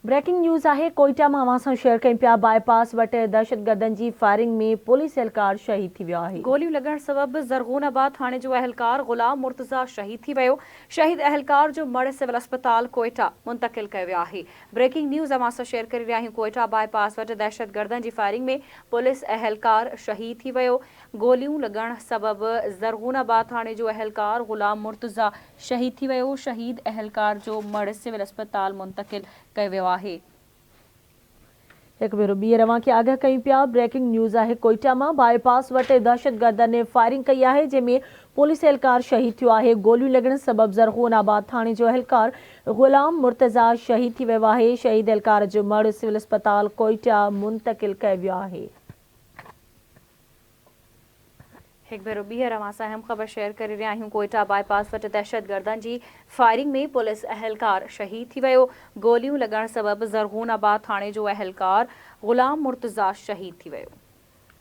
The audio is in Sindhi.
بريڪنگ نيوز آهي ڪوئيٽا مان اوهان سان شيئر ڪيون پيا باء پاس وٽ دهشتگردن جي فائرنگ ۾ پوليس اهلڪار شهيد ٿي ويو آهي. گوليون لڳڻ سبب زرغون آباد ٿاڻي جو اهلڪار غلام مرتضيٰ شهيد ٿي ويو، شهيد اهلڪار جو مڙهه سول اسپتال ڪوئيٽا منتقل ڪيو ويو آهي. بريڪنگ نيوز اوهان سان شيئر ڪري رهيا آهيون ڪوئيٽا باء پاس وٽ دهشتگردن جي فائرنگ ۾ پوليس اهلڪار شهيد ٿي ويو، گوليون لڳڻ سبب زرغون آباد ٿاڻي جو اهلڪار غلام مرتضيٰ شهيد ٿي ويو، شهيد اهلڪار جو مڙهه سول اسپتال منتقل ڪيو ويو آهي. هڪ ڀيرو ٻيهر اوهان کي آگاهه ڪيون پيا بريڪنگ نيوز آهي ڪوئيٽا مان باء پاس وٽ دهشتگردن فائرنگ ڪئي آهي جنهن ۾ پوليس اهلڪار شهيد ٿيو آهي گوليون لڳڻ سبب زرغون آباد ٿاڻي جو اهلڪار غلام مرتضيٰ شهيد ٿي ويو آهي شهيد اهلڪار جو مڙهه سول اسپتال ڪوئيٽا منتقل ڪيو ويو آهي. هڪ ڀيرو ٻيهر اوهان سان اهم خبر شيئر ڪري رهيا آهيون ڪوئيٽا باء پاس وٽ دهشتگردن جي فائرنگ ۾ پوليس اهلڪار شهيد ٿي ويو، گوليون لڳڻ سبب زرغون آباد ٿاڻي جو اهلڪار غلام مرتضيٰ شهيد ٿي ويو.